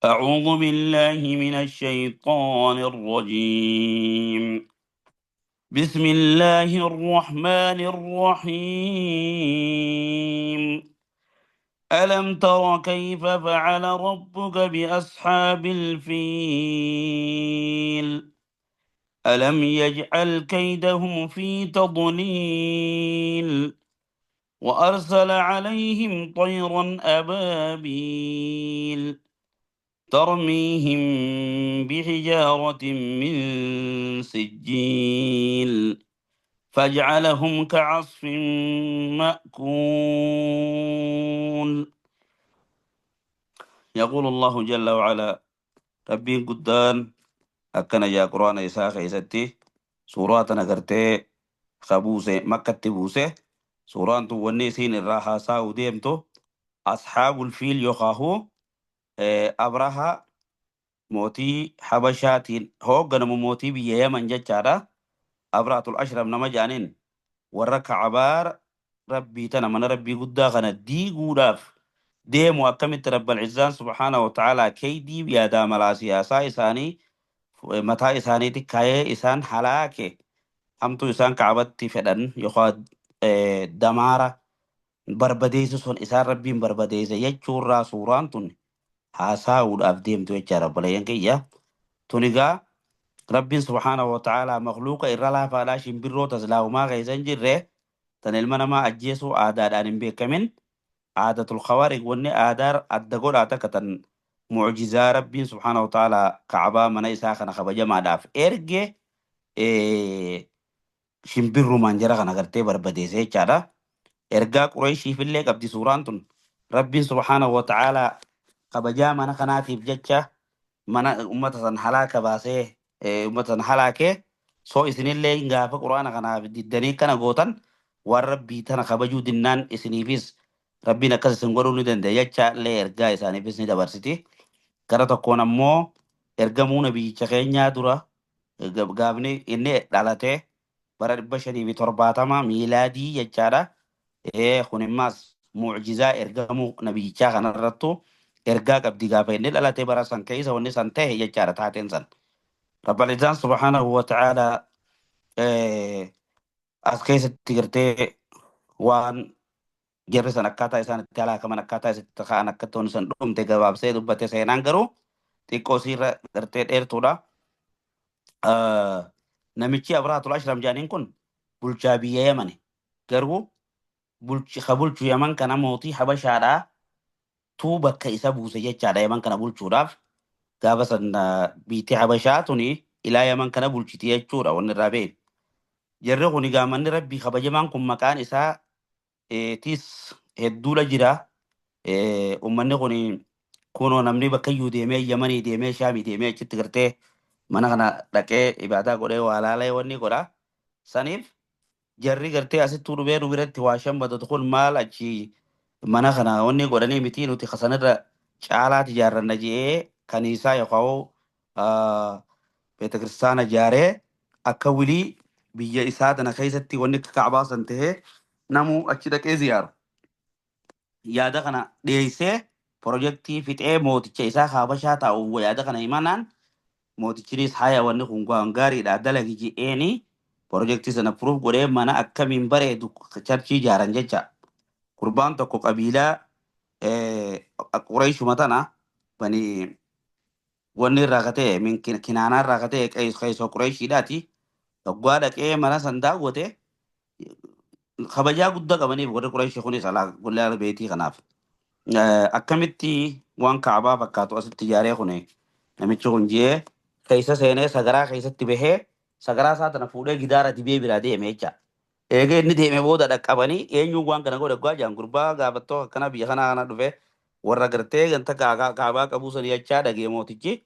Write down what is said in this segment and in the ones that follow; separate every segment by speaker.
Speaker 1: أعوذ بالله من الشيطان الرجيم. بسم الله الرحمن الرحيم. ألم تر كيف فعل ربك بأصحاب الفيل؟ ألم يجعل كيدهم في تضليل وأرسل عليهم طيرا أبابيل ترميهم بحجارة من سجيل فاجعلهم كعصف مأكول. يقول الله جل وعلا ربي قدان أكن جاء قرآن إساء خيستي سورة نغرتي خبوسة مكة بوسة سورة وني سين الراحة ساو ديمتو أصحاب الفيل يخاهو أبرهة mootii Habashaatiin hoogganamu mootii biyya Yaman jechaadha. Abraatul Ashram nama jedhaniin warra Ka'abaa Rabbii tana mana Rabbii guddaa kana diiguudhaaf deemu akkamitti Rabbal Izzaan subhaanahu wa ta'aalaa keeydii yaadaa malaa siyaasaa isaanii mataa isaaniitti kaayee isaan halaake hamtuu isaan Ka'abatti fedhan yookaan damaara barbadeessu sun isaan Rabbiin barbadeesse jechuurraa suuraan tun haasaa'uudhaaf deemtu jechaadha obboleeyyan kiyya. Tun egaa Rabbiin subhaanahu wa ta'aalaa makluuqa irra laafaadhaa shimbirroo taslaahumaa keessa hin jirre tan ilma namaa ajjeesuu aadaadhaan hin beekamin aadatul khawaarig wanni aadaa adda godhaa takka tan mu'jizaa Rabbiin subhaanahu wa ta'aalaa Ka'abaa mana isaa kana kabajamaadhaaf erge shimbirrumaan jara kana gartee barbadeesse jechaadha. Ergaa Qureeshiifillee qabdi suuraan tun. Rabbiin subhaanahu wa ta'aalaa kabajaa mana kanaatiif jecha mana ummata san halaaka baasee ummata san halaakee soo isinillee gaafa quraana kanaaf diddanii kana gootan waan Rabbii tana kabajuu dinnaan isiniifis Rabbiin akkas isin godhuu ni danda'a jecha illee ergaa isaaniifis ni dabarsiti. Gara tokkoon ammoo ergamuu nabiyyicha keenyaa dura gaafni inni dhalate bara 570 miilaadii jechaadha. Kun immaas mu'jizaa ergamuu nabiyyichaa kanarrattu ergaa qabdi gaafa inni dhalate bara san keessa wanni san ta'e jechaadha taateen san. Rabbal Izzaan subhaanahu wa ta'aalaa as keessatti gartee waan jarri san akkaataa isaan itti halaakaman akkaataa itti ka'an akkatti wanni san dhumte gabaabsee dubbate seenaan garuu xiqqoo siirra gartee dheertuudha. Namichi Abraatul Ashram jedhaniin kun bulchaa biyya Yamani. Garuu bulchi ka bulchu Yaman kana mootii Habashaadhaa tuu bakka isa buuse jechaadha Yaman kana bulchuudhaaf. Gaafa san biitti Habashaa tuni ilaa Yaman kana bulchiti jechuudha wanni irraa beeku. Jarri kun egaa manni Rabbii kabajamaan kun maqaan isaa tis hedduudha jira. Uummanni kun kunoo namni bakka iyyuu deemee Yamanii deemee Shaamii deemee achitti gartee mana kana dhaqee ibaadaa godhee waa laalee wanni godha. Saniif jarri gartee asittuu dhufee nu biratti waa shammadatu kun maal achi mana kana wanni godhanii miti nuti kasanirra caalaatti ijaarranna je'ee kaniisaa yookaan beetakiristaana ijaaree akka wilii biyya isaa tana keessatti wanni akka Ka'abaa san tahee namuu achi dhaqee ziyaaru. Yaada kana dhiyeessee pirojektii fixee mooticha isaa Habashaa taa'u yaada kana himanaan mootichinis haya wanni kun waan gaariidha dalagi je'eeni pirojektii sana furuuf godhee mana akkamiin bareedu charchii ijaaran jecha. Gurbaan tokko qabiilaa Qureeshuma tana bani wanni irraa ka ta'e min kinaanaa irraa ka ta'e qeessoo Qureeshiidhaati. Hoggaa dhaqee mana san daawwate kabajaa guddaa qabaniif warri Qureeshii kunis alaa gollee beetii kanaaf. Akkamitti waan Kaabaa fakkaatu asitti ijaaree kun namichi kun jee keessa seenee sagaraa keessatti bahee sagaraa isaa tana fuudhee gidaara dibee biraa deeme jecha. Eega inni deeme booda dhaqqabanii eenyuun waan kana godhe hoggaa jaan gurbaa gaafattoo akkana biyya kanaa kana dhufe warra gartee ganta Kaabaa qabuu sanii jechaa dhagee mootichi.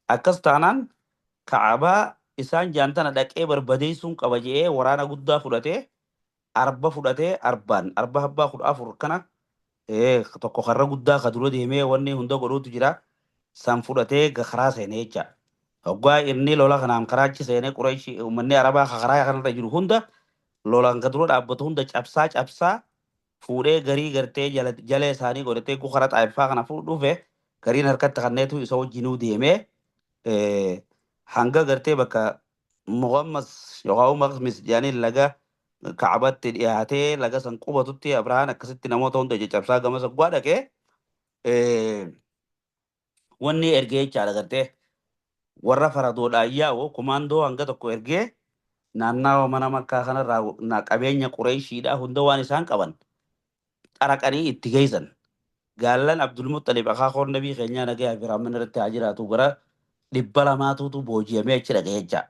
Speaker 1: Akkas taanaan Kaabaa isaan jaan tana dhaqee barbadeessuun qaba je'ee waraana guddaa fudhatee arba fudhatee arbaan arba abbaa 14 kana tokko karra guddaa ka dura deemee wanni hunda godhuutu jira san fudhatee karaa seenee jecha. Hoggaa inni lola kanaan karaa achi seenee Qureeshi uummanni Arabaa ka karaa kanarra jiru hunda lolaan ka dura dhaabbatu hunda cabsaa cabsaa fuudhee garii gartee jala isaanii godhatee karaa xaayifaa kana dhufe Gariin harkatti kanneetu isa wajjinuu deemee hanga gartee bakka Muqammas yookaan Maqmis jedhanii laga Kaabatti dhiyaatee laga san qubatutti Abrahaan akkasitti namoota hunda caccabsaa gama saggwaa dhaqee wanni ergee jechaadha gartee warra faradoodhaan yaa'u kumaandoo hanga tokko ergee naannawa mana Makkaa kanarraa qabeenya Qureeshiidhaa hunda waan isaan qaban xaraqanii itti geessan. Gaallan Abdulmuxalib akaakoon nabii keenyaa nagayaa fi raamman irratti haa jiraatu gara 200tu booji'amee achi dhaqee jecha.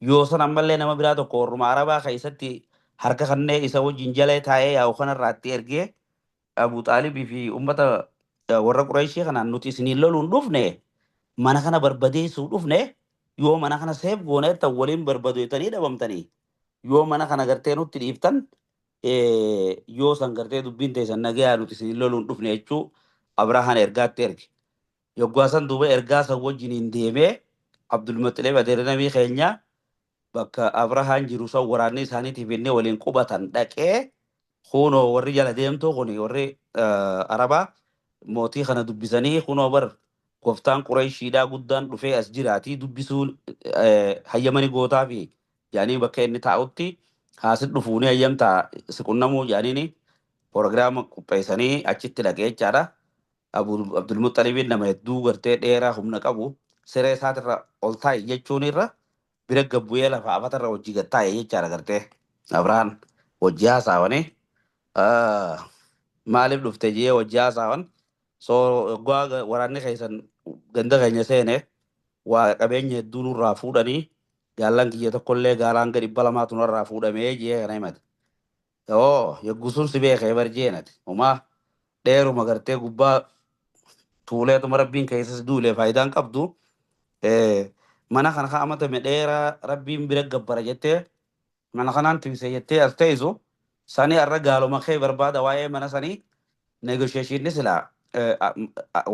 Speaker 1: Yoo san ammallee nama biraa tokko warruma Arabaa keessatti harka kannee isa wajjin jalee taa'ee yaa'u kanarraa itti ergee Abu Xaalibii fi uummata warra Qureeshii kanaan nuti isiniin loluun dhufne mana kana barbadeessuu dhufne yoo mana kana seef gooneettan waliin barbadeessanii dhabamtanii yoo mana kana gartee nutti dhiiftan yoo san gartee dubbiin teessan nagayaa nuti isiniin loluun dhufne jechuu Abrahaan ergaatti erge. Yoggaa san duuba ergaa san wajjiniin deemee Abdulmuxalib adeera nabii keenya bakka Abrahaan jiru san waraanni isaaniitiif inni waliin qubatan dhaqee kunoo warri jala deemtuu kun warri Arabaa mootii kana dubbisanii kunoo bar gooftaan Qureeshiidhaa guddaan dhufee as jiraatii dubbisuun hayyamani gootaa fi jedhanii bakka inni taa'utti haasit dhufuuni hayyamtaa si qunnamuu jedhaniini proogiraama qopheessanii achitti dhaqee jechaadha. Abdulmuxalibiin nama hedduu gartee dheeraa humna qabu siree isaatirra ol taa'e jechuun irra bira gabbu'ee lafa afatarra hojii gad taa'e jechaadha gartee Abrahaan hojii haasawanii maaliif dhufte jee hojii haasawan soo waraanni keessan ganda keenya seene waa qabeenya hedduu nurraa fuudhanii gaallan kiyya tokkollee gaalaan gadi 200tu nurraa fuudhamee jee kana himate. Oo yogguu sun si beekee bar jeenati homaa dheeruma gartee gubbaa tuuleetuma rabbiin keessas duulee faayidaan qabdu mana kana kaa'amatame dheeraa rabbiin bira gabbara jettee mana kanaan tiksee jettee as teessu sanii har'a gaaluma kee barbaada waa'ee mana sanii negotiation silaa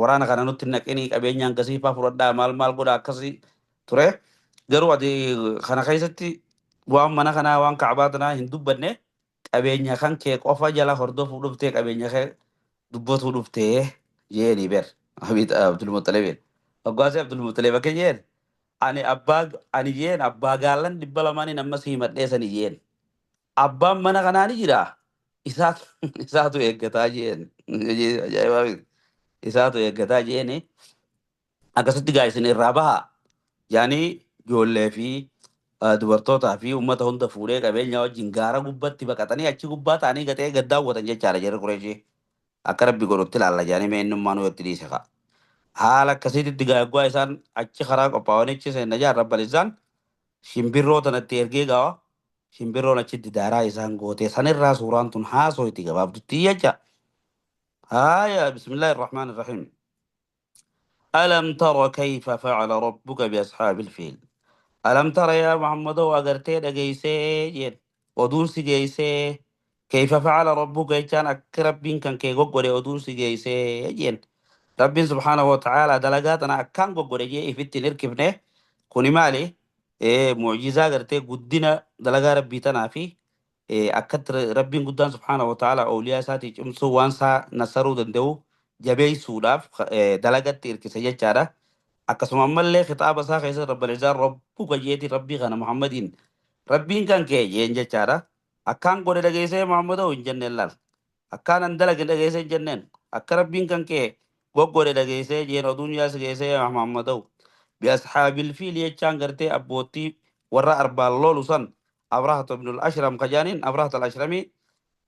Speaker 1: waraana kana nutti naqinii qabeenya hangasii faa fudhadhaa maal maal godha akkasii ture garuu ati kana keessatti waan mana kanaa waan kaabaa tanaa hin dubbanne qabeenya kan kee qofa jala hordofuu dhuftee qabeenya kee dubbatuu dhuftee jeeni ber Abdulmuxalibiin. Hoggaasee Abdulmuxalib akka jeen ani abbaa ani jeen abbaa gaallan 200 amma si himadhee sani jeen abbaan mana kanaa ni jira isaatu eeggataa jeen ajaa'ibaa isaatu eeggataa jeeni akkasitti gaa isin irraa baha yaani ijoollee fi dubartootaa fi uummata hunda fuudhee qabeenya wajjin gaara gubbatti baqatanii achi gubbaa ta'anii gatee gad daawwatan jechaadha jarri Qureeshii akka rabbi godhutti ilaalla jaanii mee innummaan itti dhiise ka'a. Haala akkasiitti gaaggaa isaan achi karaa qophaa'anii achi seenna jaan rabbal isaan shimbirroo tanatti ergee gawa shimbirroon achitti daaraa isaan gootee sanirraa suuraan tun haasoyti gabaabdutti jecha. Haaya bismillaahi irrahmaan irrahiim. ألم تر كيف فعل ربك بأصحاب الفيل ألم تر يا محمد أغرتي دغيسي ودون سيجيسي كيف فعل ربك كان أقرب بين كان كي غوغوري ودون سيجيسي جين رب سبحانه وتعالى دلقاتنا أكان غوغوري جي إفتي نركبنه كوني مالي إيه معجزة غرتي قدنا دلقا ربي تنا في إيه أكت ربي قدان سبحانه وتعالى أولياء ساتي جمسو وانسا نصرو دندو جبي سوداف دلقات إركسي جارة akkasuma ammallee kitaaba isaa keessa rabbal izaan rabbuka jeeti rabbii kana Muhammadiin rabbiin kan kee jeen jechaadha. Akkaan godhe dhageessee Muhammadoo hin jenneen laal. Akkaan an dalage dhageessee hin jenneen. Akka rabbiin kan kee goggodhe dhageessee jeen oduun yaas geessee Muhammadoo. Biasxaabil fiil jechaan gartee abbootii warra arbaan loolu san Abrahat ibnul Ashram kajaaniin Abrahat al-Ashramii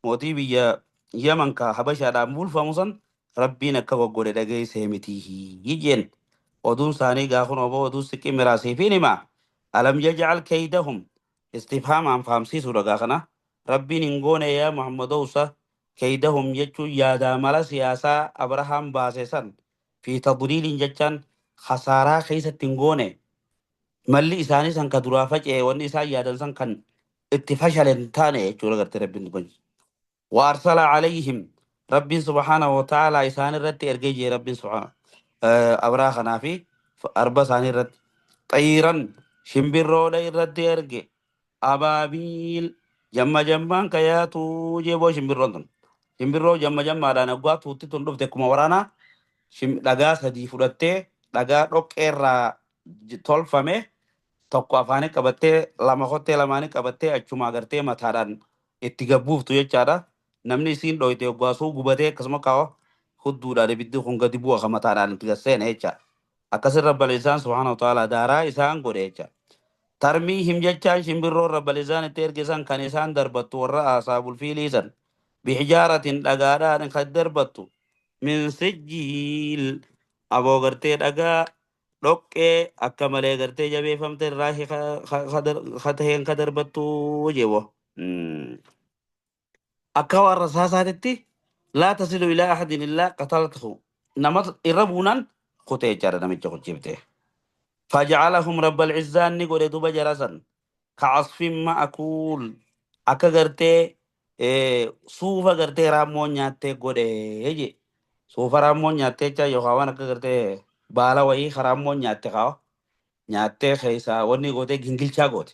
Speaker 1: mootii biyya Yaman ka Habashaadhaan bulfamu san rabbiin akka goggodhe dhageessee miti jeen. Oduun isaanii gaafun oboo oduu siqii miraasiifiin hima. Alam yajcal kaydahum istifhaamaan fahamsiisuudha gaa kana. Rabbiin hin goone yaa Muhammadowsa kaydahum jechuun yaadaa mala siyaasaa Abrahaam baase san fi tadliiliin jechaan khasaaraa keessatti hin goone. Malli isaanii san ka duraa faca'e wanni isaan yaadan san kan itti fashale hin taane jechuudha gartee rabbiin kun. وأرسل عليهم رب سبحانه وتعالى إسان الرد إرجي رب سبحانه أبرا خنافي أربع ساني الرد طيرا شمبرو لي الرد إرجي أبابيل جمع جمع كياتو جيبو شمبرو شمبرو جمع جمع دانا قوات وتتون دفتكم ورانا Dhagaa sadii fudhattee dhagaa dhoqqeerraa tolfame tokko afaanii qabattee lama kottee lamaanii qabattee achuma agartee mataadhaan itti gabbuuftu jechaadha. Namni isiin dhoyte hoggaasuu gubatee akkasuma kaawwa hudduudhaan ibiddi kun gadi bu'a kan mataadhaan itti gasseene jecha. Akkasin rabbal isaan subhaanahu wa ta'ala daaraa isaan godhe jecha. Tarmiihim jechaan shimbirroon rabbal isaan itti ergisan kan isaan darbattu warra asaabul fiilii san bihijaaratin dhagaadhaan kan darbattu min sijjiil aboo gartee dhagaa dhoqqee akka malee gartee jabeeffamte irraa taheen ka darbattu jeebo. Akka waan rasaasaatitti laa tasilu ilaa ahadin illaa qataltahu nama irra buunaan kutee jechaadha namicha kuchifte. فجعلهم رب العزة نقول دوبا جرسا كعصف مأكول akka gartee suufa gartee raammoo nyaattee godhe je suufa raammoo nyaattee jecha yookaan waan akka gartee baala wayii raammoo nyaatte kaa nyaattee keessaa wanni gootee gingilchaa goote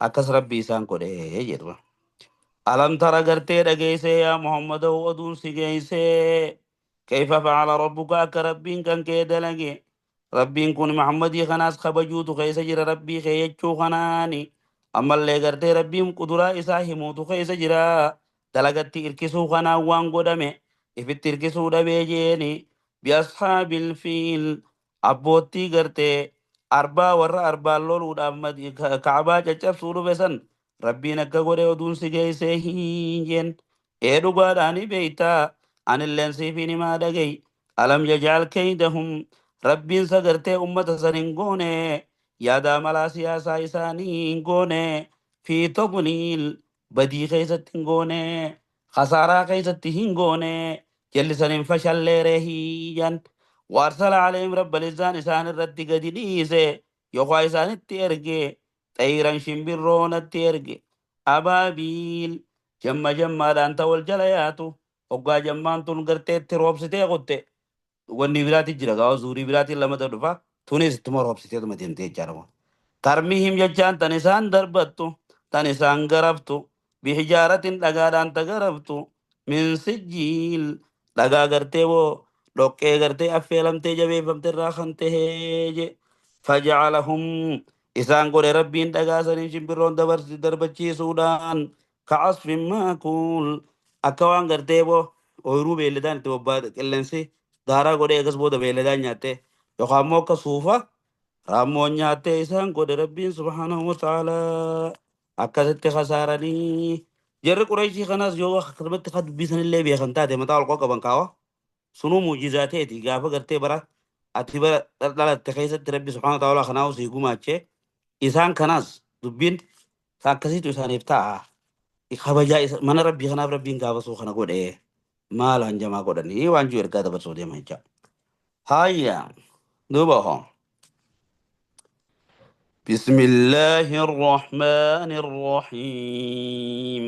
Speaker 1: akkas rabbi isaan godhe jedhuma. Alam tara gartee dhageessee yaa Muhammad oduun si geessee kayfa facala rabbuka akka rabbiin kan kee dalage rabbiin kun Muhammadii kanaas kabajuutu keessa jira rabbii kee jechuu kanaani ammallee gartee rabbiin kuduraa isaa himuutu keessa jira dalagatti hirkisuu kanaan waan godhame ifitti hirkisuu dhabee jeeni biashaabil fiil abboottii gartee arbaa warra arbaan loluudhaaf ka'abaa caccabsuu dhufe san rabbiin akka godhe oduun si geessee hin jeen ee dhugaadhaani beeytaa anilleen siifin himaa dhagay alam yajcal kaydahum rabbiin sagartee ummata san hin goone yaadaa malaa siyaasaa isaanii hin goone fi tadliil badii keessatti hin goone khasaaraa keessatti hin goone jallisan hin fashalleere hiyyan waarsala alayhim rabbal isaan isaan irratti gadi dhiise yookaan isaanitti erge xayran shimbirroonatti erge abaabiil jamma jammaadhaan ta wal jala yaatu hoggaa jammaan tun garteetti roobsitee kutte wanni biraati jira gaafa zuurii biraatiin lamata dhufa tunis ittuma roobsiteetuma deemtee jechaadha. Tarmiihim jechaan tan isaan darbattu tan isaan garaftu bihijaaratin dhagaadhaan ta garaftu min sijjiil dhagaa gartee boo dhoqqee gartee affeelamtee jabeeffamte irraa kan tahee je fajacalahum isaan godhe rabbiin dhagaa saniin shimbirroon darbachiisuudhaan ka'asfin maakuul akka waan gartee boo ooyiruu beelladaan itti bobbaate qilleensi daaraa godhee akkas booda beelladaan nyaatte yookaan immoo akka suufa raammoon nyaattee isaan godhe rabbiin subhaanahu wa ta'aalaa akkasitti khasaaranii jarri qureeshii kanaas yoo akkasumatti ka dubbisanillee beekan taate mataa ol qaban kaawa sunuu muujizaa ta'eeti gaafa gartee bara ati bara dhalatte keessatti rabbi subhaanahu wa ta'aalaa kanaaf sii gumaachee isaan kanaas dubbiin akkasiitu isaaniif ta'a kabajaa mana rabbii kanaaf rabbiin gaafasuu kana godhe maal hanjamaa godhanii waan jiru ergaa dabarsuu deema jecha. Hayya duuba hoo. بسم الله الرحمن الرحيم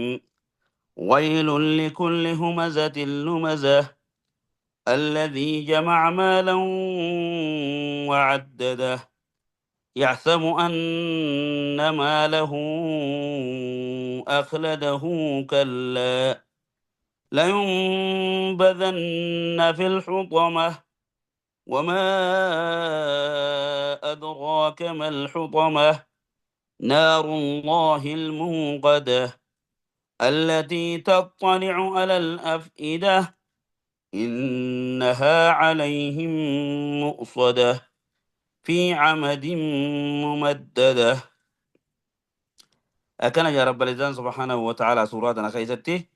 Speaker 1: ويل لكل همزة لمزة الذي جمع مالا وعدده يحسب أن ماله أخلده كلا لينبذن في الحطمة وما أدراك ما الحطمة نار الله الموقدة التي تطلع على الأفئدة إنها عليهم مؤصدة في عمد ممددة. أكن يا رب العزة سبحانه وتعالى سوراتنا خيزتي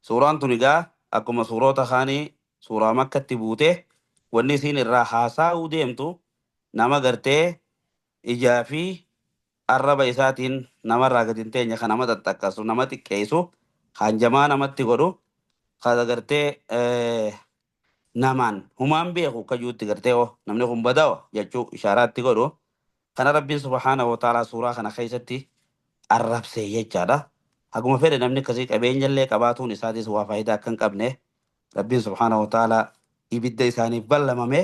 Speaker 1: سوران تنقا أكما سورة خاني سورة مكة تبوته wanni isiin irraa haasaa'uu deemtu nama gartee ijaa fi arraba isaatiin namarraa gadi hin teenye kan nama xaxxaqasu nama xiqqeessu hanjamaa namatti godhu kan gartee namaan humaan beeku akka jirutti gartee oh namni kun badawa jechuu ishaaraatti godhu kana rabbiin subhaanahu wa ta'aalaa suuraa kana keessatti arrabsee jechaadha. Haguma fedhe namni akkasii qabeenyallee qabaatuun isaatis waa faayidaa akka hin qabne rabbiin subhaanahu wa ta'aalaa ibidda isaaniif ballamame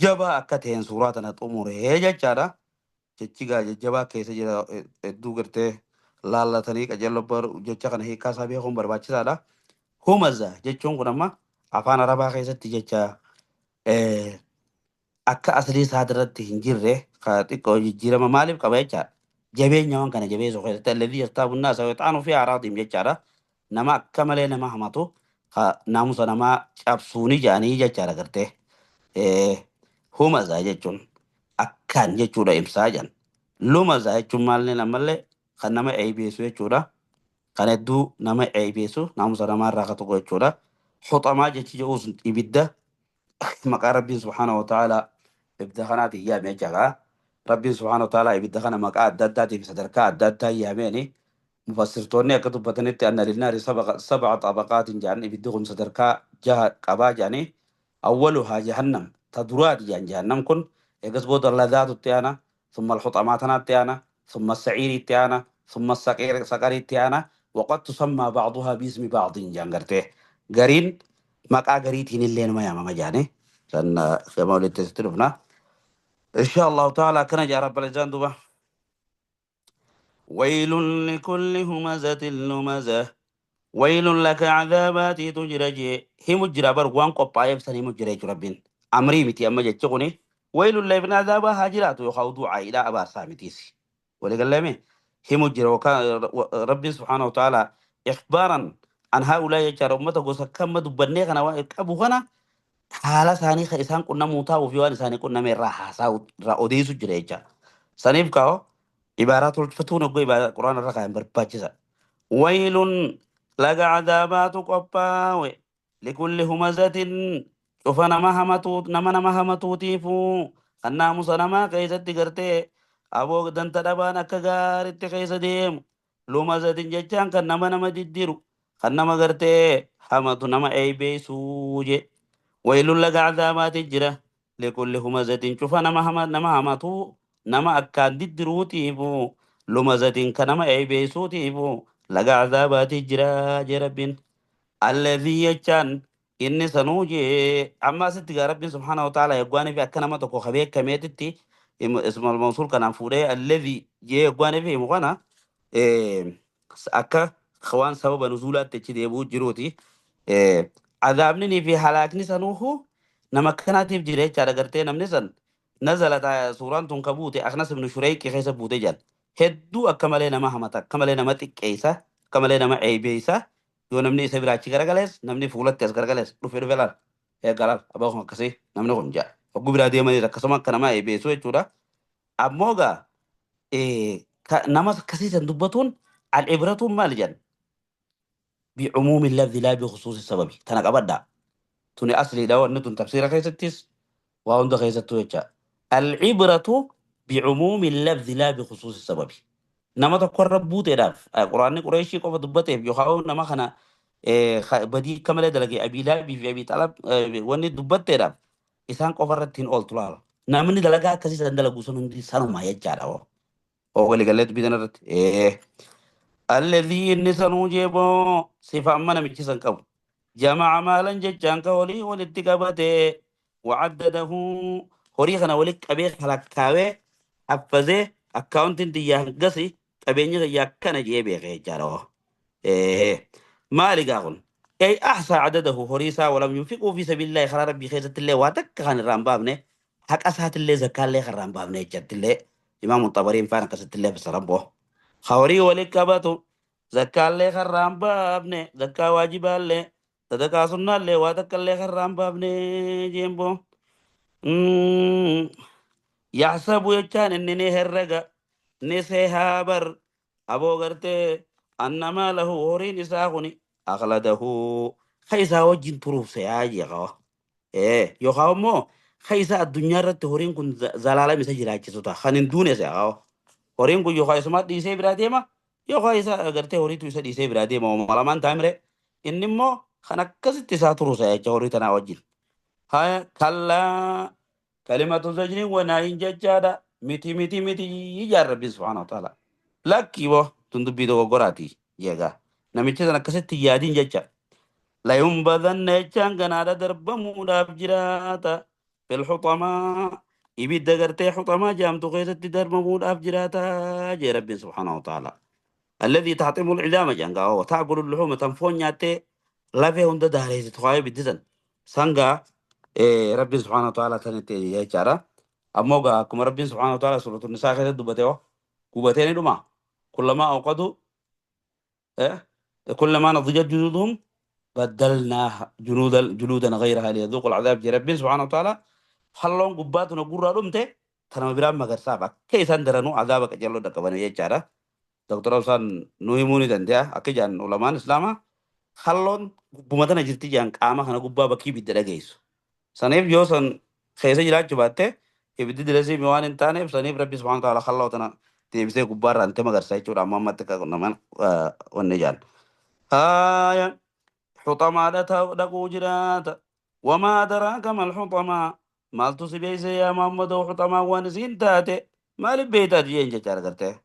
Speaker 1: jabaa akka ta'een suuraa tana xumuree jechaadha. Jechi gaa jajjabaa keessa jira hedduu gartee laallatanii qajeello jecha kana hiikkaa isaa beekuun barbaachisaadha. Humaza jechuun kun amma afaan arabaa keessatti jecha Akka aslii isaatirratti hin jirre ka xiqqoo jijjiirama maaliif qaba jechaadha. Jabeenya waan kana jabeessu keessatti alladhii yaktaabu nnaasa wa yaxaanu fi a'raadihim jechaadha. Nama akka malee nama hamatu ka naamusa namaa cabsuuni jedhanii jechaadha gartee. Humazaa jechuun akkaan jechuudha ibsaa jedhan. Lumazaa jechuun maallee ammallee kan nama eeybeessu jechuudha. Kan hedduu nama eeybeessu naamusa namaa irraa ka tokko jechuudha. Xuxamaa jechi jedhus ibidda maqaa Rabbiin subhaanahu wa ta'ala ibidda kanaatiin yaame jechaadha. Rabbiin subhaanahu wa ta'ala ibidda kana maqaa adda addaatiin sadarkaa adda addaa yaameeni. Mufassirtoonni akka dubbatanitti anna linnaari sab'a xabaqaatiin jedhan ibiddi kun sadarkaa jaha qabaa jedhanii awwaluhaa jahannam ta duraati jedhan jahannam kun eegas booda ladaatutti aana thumma alxuxamaa tanaatti aana thumma saciiriitti aana thumma saqariitti aana waqad tusammaa bacduhaa biismi bacdiin jedhan gartee gariin maqaa gariitiin illee nama yaamama jedhanii san gama walitti asitti dhufna. Insha Allahu ta'ala akkana jaa Rabbal Izzaan duba. ويل لكل همزة لمزة ويل لك عذابات تجرج هم جرا بر وان قطايف سني مجرى ربين أمري متي أما جتشوني ويل لابن عذاب هاجرات يخوضوا عائلة أبا سامتيسي ولقال لهم هم جرا وكان ربي سبحانه وتعالى إخبارا عن هؤلاء يجار أمته وسكم دبني غنا أبو غنا haala isaanii kan isaan qunnamuu taa'uu fi waan isaanii qunname irraa haasaa irraa odeessu jira jecha. Saniif kaa'o ibaaraa tolfatuun oggoo ibaaraa quraana irra kaa'an barbaachisa. Waylun laga cadaabaatu qophaawe likulli humazatin cufa nama hamatu nama nama hamatuutiifuu kan naamusa namaa keessatti gartee aboo danta dhabaan akka gaaritti keessa deemu lumazatin jechaan kan nama nama diddiru kan nama gartee hamatu nama eeybeessuu je. ويل لك عذابات جرا لكل همزة شوف نما هما نما همتو نما أكان دروتيفو لمزة كنما أي بيسوتيفو لك عذابات جرا جرب الذي يجان إني سنوجي أما ست رب سبحانه وتعالى يقواني في أكنما تكو خبيك كميتتي اسم الموصول كان فوري الذي يقواني في مغانا إيه أكا خوان سبب نزولات تشديبو جروتي إيه عذابني في هلاكني سنوه نما كانت جري چارا gartee namni san nazalat suuraan tun ka buute Aknas ibn Shureyk keessa buute jedhan hedduu akka malee nama hamata akka malee nama xiqqeessa akka malee nama eeybeessa yoo namni isa biraa achi garagalees namni fuulatti as garagalees dhufe dhufe laal eegalaal abbaa kun akkasii namni kun ja'a hogguu biraa deemanii akkasuma akka nama eeybeessu jechuudha ammoo gaa nama akkasii san dubbatuun al-ibratuun maal jedhan بعموم اللفظ لا بخصوص السبب تنا قبدا توني أصلي لو أن تون تفسير خيستيس وأن خيستو يجا العبرة بعموم اللفظ لا بخصوص السبب نما تقرب بوت داف قرآن قريشي قف دبته يخاو نما خنا بدي كمل دلقي أبي لا بي في أبي طلب وني دبته داف إسان قفرتين أول طلال نامني دلقا كسي سندلقو سنون سنو ما يجا أو اللي قالت بيدنا إيه الذي نسنو جيبو صفة أمنا مجلسا قبل جمع مالا ججان كولي ولتقبته وعدده هوري خنا ولك أبي خلقاوي حفظه أكاونتين دي يهنقسي أبيني يكنا جيبي غيجارو إيه مالي قاغن أي أحصى عدده هوريسا ولم ينفقوا في سبيل الله خلا ربي خيزة الله واتك خان الرامبابني حق أسهات الله زكاة الله خرام بابني جد الله إمام الطبرين فانا قصة الله بس ربه خوري ولك زكاة الله خرام بابني زكاة واجب الله صدقة سنة الله واتك الله خرام بابني جيمبو يحسب يجان إنني هرقا نسيها بر أبو غرتي أنما له هورين إساغني أخلده خيسا وجين تروف سياجي غوا إيه يخاو مو خيسا الدنيا رت هورين كن زلالة مسجل هاجسوتا خانين دوني سياغوا horiin kun yookaan isuma dhiisee biraa deema yookaan isa gartee horiitu isa dhiisee biraa deema ooma lamaan taamire inni immoo kan akkasitti isaa turusa jecha horii tanaa wajjin. Haya kallaa kalimatu zajriin wanaayin jechaadha miti miti miti jaan rabbiin subhaanahu wa ta'ala. Lakkii boo tun dubbii dogoggoraati jeegaa namicha san akkasitti yaadiin jecha. Layunbadanna jechaan ganaadha darbamuudhaaf jiraata fil xuxamaa ibidda gartee xuxamaa jaamtu keessatti darbamuudhaaf jiraata jee rabbiin subhaanahu wa ta'ala. الذي تحطم العظام جانغا وتأكل اللحوم تنفون نياتي لافي هند داريس تخاي بدزن سانغا Rabbiin subhaanahu wa ta'ala sanitti jechaadha. Ammoo gaa akkuma Rabbiin subhaanahu wa ta'ala suuratu Nisaa keessatti dubbate hoo gubatee ni dhuma. Kullamaa awqadu kullamaa nadijat juluuduhum baddalnaa juluudan ghayrahaa liyadhuuqul adhaab jedhe Rabbiin subhaanahu wa ta'ala halloon gubbaa tuna gurraa dhumte tanama biraan magarsaaf akka isaan daranuu azaaba qajeeloo dhaqqabanii jechaadha. Doktor Obsaan nu himuu ni danda'a. Akka jedhan ulamaan Islaamaa halloon gubbuma tana jirti jedhan qaama kana gubbaa bakkii ibidda dhageessu. Saniif yoo san keessa jiraachuu baatte ibiddi dilasii waan hin taaneef saniif Rabbi subhaanahu wa ta'ala halloo tana deebisee gubbaarraa inte magarsa jechuudha amma ammatti akka naman wanni jedhan. Haaya xuxamaadha dhaquu jiraata. Wamaa adaraaka mal xuxamaa maaltu si beeyse yaa Muhammadoo xuxamaa waan isiin taate maaliif beeytaati jeen jecha argarte.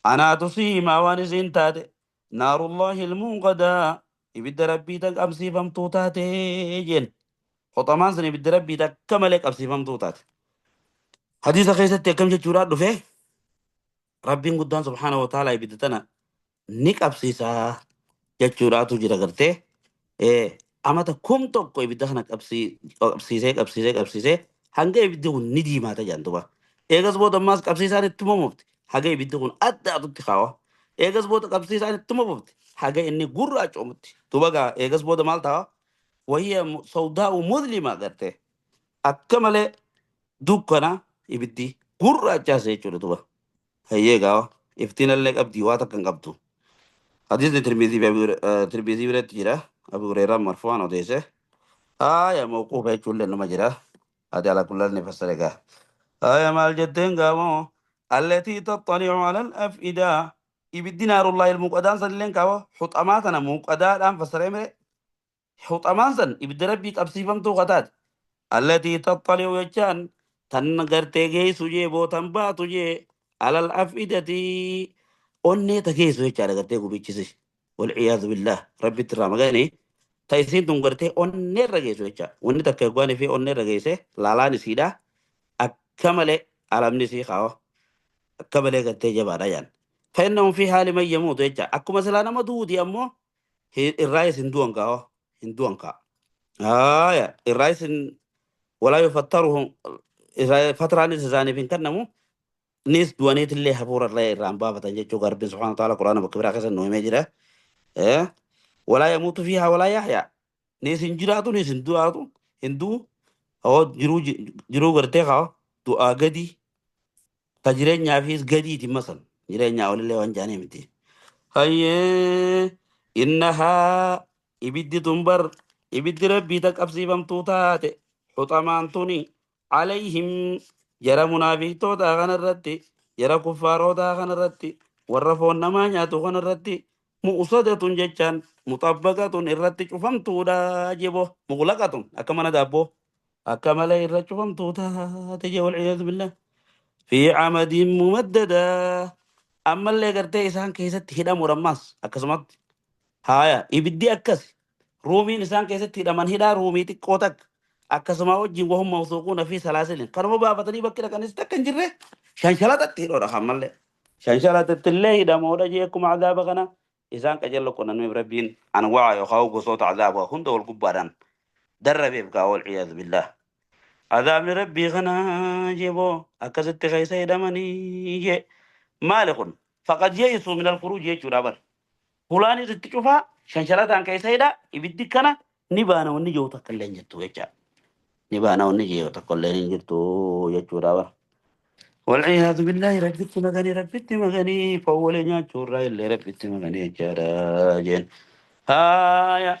Speaker 1: Anaatu si himaa waan isiin taate naarullahi ilmuuqadaa ibidda rabbii tan qabsiifamtuu taate jeen. Xuxamaan sun ibidda rabbii takka malee qabsiifamtuu taate. Hadiisa keessatti akkam jechuudhaan dhufe Rabbiin guddaan subhaanahu wa ta'ala ibidda tana ni qabsiisaa jechuudhaatu jira gartee. Amata 1000 ibidda kana qabsiisee qabsiisee qabsiisee hanga ibiddi kun ni diimaata jedhan duba. Eegas booda ammaas qabsiisaan ittuma mufti haga ibiddi kun addaatutti kaawa. Eegas booda qabsiisaan ittuma mufti haga inni gurraachoomutti. Duba gaa eegas booda maal ta'a? Wayya sawdaa'u mudlima gartee. Akka malee dukkana ibiddi gurraachaas jechuudha duba. Hayyee gaawa iftiinallee qabdii waa takka hin qabdu. Hadiisni Tirmizii fi Tirmizii biratti jira. Abu Hurairaan marfu'aan odeesse. Haaya mawquufa jechuullee numa jira. Ati ala kullan ni fassare gaa. Haaya maal jetteen gaamoo? Allatii taxxali'u ala al-af'idaa. Ibiddi naarullahi al-muqadaan sanilleen kaawa xuxamaa tana muqadaadhaan fassaree mire. Xuxamaan san ibidda rabbii qabsiifamtuu kataate. Allatii taxxali'u jechaan tan gartee geessu jee bootan baatu jee alal af'idati onnee ta geessu jechaadha gartee gubichisi. Walciyaadu billaah rabbitti irraa magani ta isiin tun gartee onnee irra geessu jecha. Wanni takka eeggaanii fi onnee irra geesse laalaan isiidha akka malee alamni isii kaawa akka malee gartee jabaadha jaan. Fa'innahum fi haali man yamuutu jecha akkuma silaa nama duuti ammoo irraa isin du'an kaawa hin du'an kaa. Haaya irraa isin walaa yufattaruhum fatraanis isaaniif hin kennamu nis du'aniitillee hafuura illee irraan baafatan jechuu Rabbiin subhaanahu wa ta'ala quraana bakka biraa keessa nu himee jira. Walaa yamuutu fiihaa walaa yahyaa nis hin jiraatu nis hin du'aatu hin du'u hoo jiruu jiruu gartee kaa du'aa gadi ta jireenyaafis gadiiti masan jireenyaa olillee waan jaanii miti. Hayyee innahaa ibiddi tun bar ibiddi rabbii ta qabsiifamtuu taate xuxamaan tuni alayhim jara munaafiqtootaa kanarratti jara kuffaarotaa kanarratti warra foon namaa nyaatu kanarratti mu'usadatun jechaan muxabbaqatun irratti cufamtuudha jebo muglaqatun akka mana daabboo akka malee irra cufamtuu taate je walciyaadu billah fi camadin mumaddadaa ammallee gartee isaan keessatti hidhamuudha ammaas akkasumatti haaya ibiddi akkas ruumiin isaan keessatti hidhaman hidhaa ruumii xiqqoo takka akkasuma wajjin wahum mawsuuquuna fi salaasilin kanuma baafatanii bakki dhaqanis takka hin jirre shanshalatatti hidhoodha ammallee shanshalatatti illee hidhamoodha jee akkuma azaaba kana isaan qajeello qunnamneef rabbiin anwaa yookaan gosoota azaaba hunda wal gubbaadhaan darrabeef gaa wal ciyaadu billaah azaabni rabbii kana jeboo akkasitti keessa hidhamanii jee maali kun faqad ye'isuu min alkhuruuj jechuudha bar hulaanis itti cufaa shanshalataan keessa hidhaa ibiddi kana ni baana wanni jiru takka illee hin jirtu jecha ni baana wanni jiru takka illee hin jirtu jechuudha bara. Walciyaadu billaahi rabbitti maganii rabbitti maganii foon walii nyaachuu irraa illee rabbitti maganii jechaadha jeen. Haaya.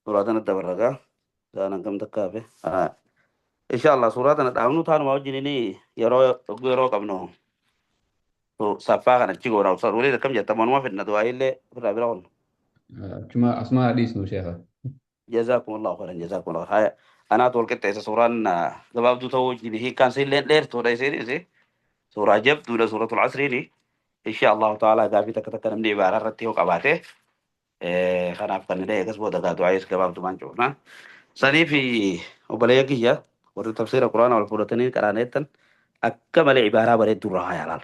Speaker 1: Suuraa tana dabarragaa. Saan hangam takka hafe. Inshallah suuraa tana dhaabnu taanuma wajjin yeroo yeroo qabnu saffaa kana achi goona. Ustaz Waliid akkam jetta manuma fidna du'aa illee ofirraa bira qonna.
Speaker 2: Achuma asuma dhiisnu sheekha.
Speaker 1: Jazakum Allahu khairan jazakum Allahu khairan. Anaatu wal qixxeessa suuraan gabaabduu ta'uu wajjin hiikkaan isiillee dheertuudha isiinis suuraa jabduudha suuratul asriini. Insha Allahu ta'ala gaafii takka takka namni ibaaraa irratti yoo qabaate kanaaf kan illee eegas booda gaa du'aayis gabaabdumaan cufna. Sanii fi obboleeyyan kiyya warri tafsiira quraana wal fudhatanii qaraaneettan akka malee ibaaraa bareedduu irraa haa yaalaal.